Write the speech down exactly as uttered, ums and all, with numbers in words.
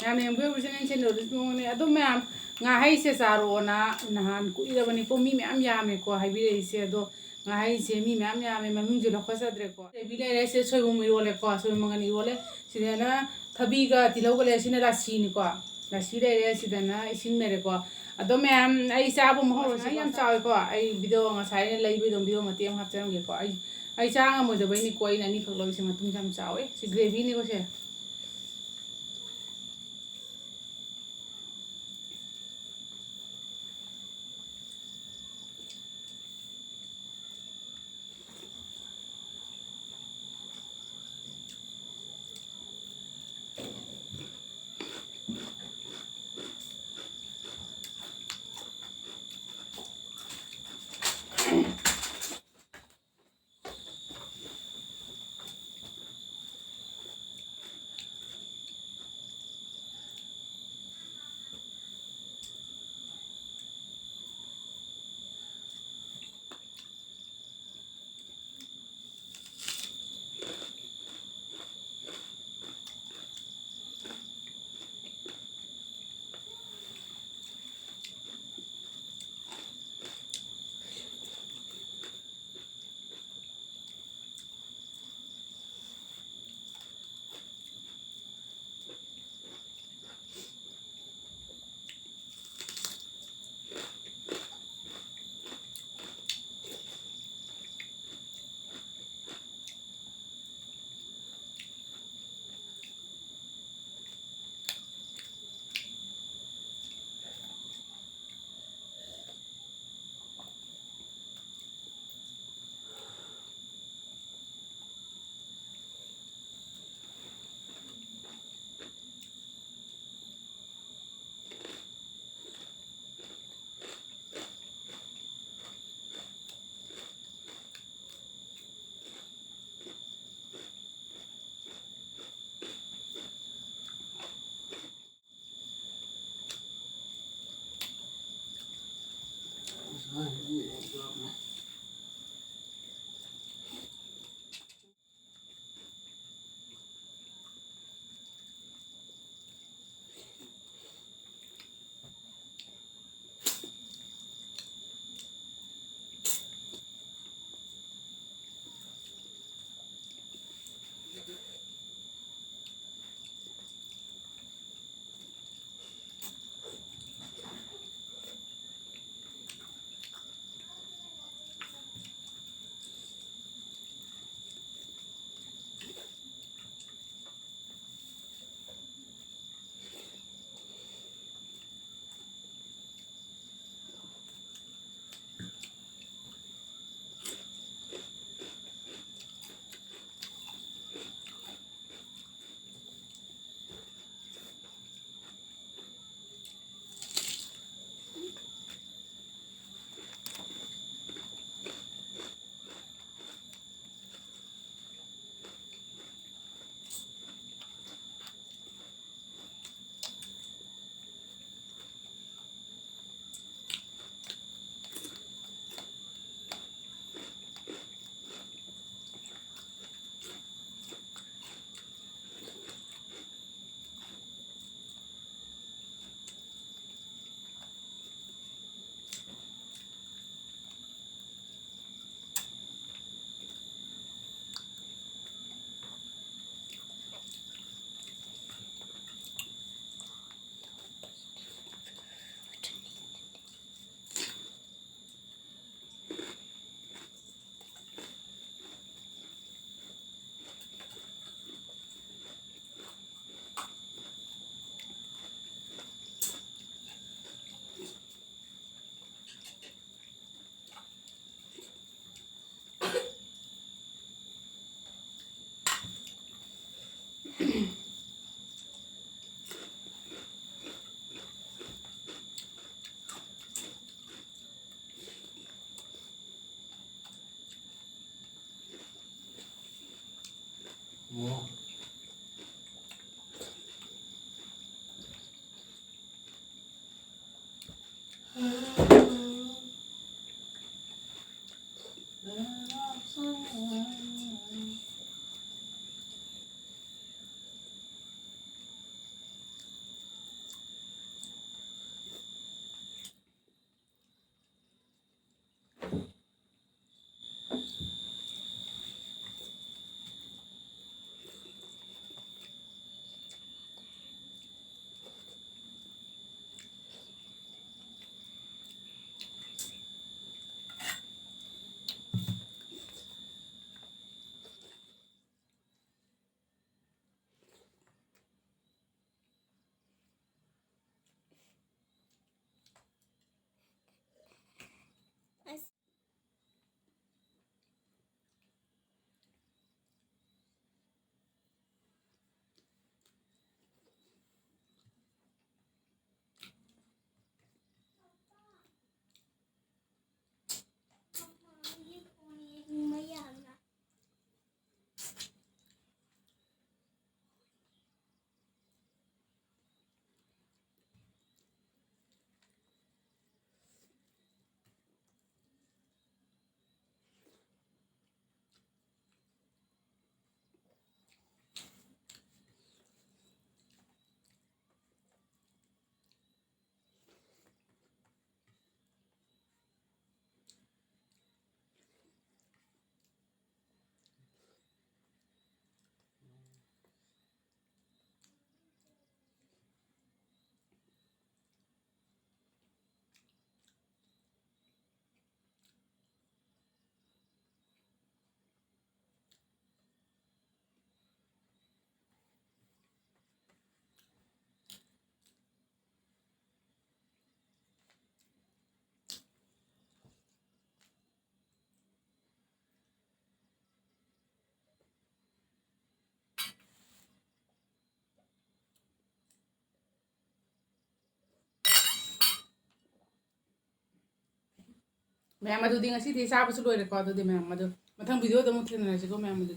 ꯌꯥꯝꯅ ꯌꯦꯡꯕꯤꯔꯕꯁꯦ ꯅꯪ ꯆꯦꯟꯅꯔꯨꯗꯁꯨ ꯃꯉꯣꯟꯗ꯫ ꯑꯗꯣ ꯃꯌꯥꯝ, ꯉꯥꯍꯩꯁꯦ ꯆꯥꯔꯛꯑꯣꯅ ꯅꯍꯥꯟ ꯀꯨꯏꯔꯕꯅꯤꯀꯣ, ꯃꯤ ꯃꯌꯥꯝ ꯌꯥꯝꯃꯦꯀꯣ ꯍꯥꯏꯕꯤꯔꯛꯏꯁꯦ꯫ ꯑꯗꯣ ꯉꯥꯍꯩꯁꯦ ꯃꯤ ꯃꯌꯥꯝ ꯌꯥꯝꯃꯦ, ꯃꯃꯤꯡꯁꯨ ꯂꯧꯈꯠꯆꯗ꯭ꯔꯦꯀꯣ꯫ ꯒ꯭ꯔꯦꯚꯤ ꯂꯩꯔꯦ, ꯁꯤꯗ ꯁꯣꯏꯕꯨꯝ ꯏꯔꯣꯜꯂꯦꯀꯣ, ꯁꯣꯏꯕꯨꯝ ꯃꯪꯒꯟ ꯏꯔꯣꯜꯂꯦ꯫ ꯁꯤꯗꯅ ꯊꯕꯤꯒ ꯇꯤꯜꯍꯧꯒ ꯂꯩꯔꯦ, ꯁꯤꯅ ꯔꯥꯁꯤꯅꯤꯀꯣ, ꯔꯥꯁꯤ ꯂꯩꯔꯦ꯫ ꯁꯤꯗꯅ ꯏꯁꯤꯡ ꯂꯩꯔꯦꯀꯣ꯫ ꯑꯗꯣ ꯃꯌꯥꯝ, ꯑꯩ ꯆꯥꯕ ꯑꯃ ꯍꯧꯔꯁꯤ꯫ ꯌꯥꯝ ꯆꯥꯎꯋꯦꯀꯣ꯫ ꯑꯩ ꯚꯤꯗꯤꯑꯣ ꯉꯁꯥꯏ ꯑꯩꯅ ꯂꯩꯕꯩꯗꯣ ꯚꯤꯗꯤꯑꯣ ꯃꯇꯦꯛ ꯑꯃ ꯍꯥꯞꯆꯔꯝꯒꯦꯀꯣ꯫ ꯑꯩ, ꯑꯩ ꯆꯥ ꯉꯝꯃꯣꯏꯗꯕꯩꯅꯤꯀꯣ ꯑꯩꯅ ꯑꯅꯤꯈꯛ ꯂꯧꯔꯤꯁꯦ, ꯃꯇꯨꯝꯁꯦ ꯌꯥꯝ ꯆꯥꯎꯋꯦ꯫ ꯁꯤ ꯒ꯭ꯔꯦꯚꯤꯅꯤꯀꯣ ꯁꯦ꯫ ꯃꯌꯥꯝ, ꯑꯗꯨꯗꯤ ꯉꯁꯤꯗꯤ ꯆꯥꯕꯁꯨ ꯂꯣꯏꯔꯦꯀꯣ꯫ ꯑꯗꯨꯗꯤ ꯃꯌꯥꯝ, ꯑꯗꯨ ꯃꯊꯪ video ꯗ ꯑꯃꯨꯛ ꯊꯦꯡꯅꯔꯁꯤꯀꯣ ꯃꯌꯥꯝ꯫ ꯑꯗꯨꯗꯤ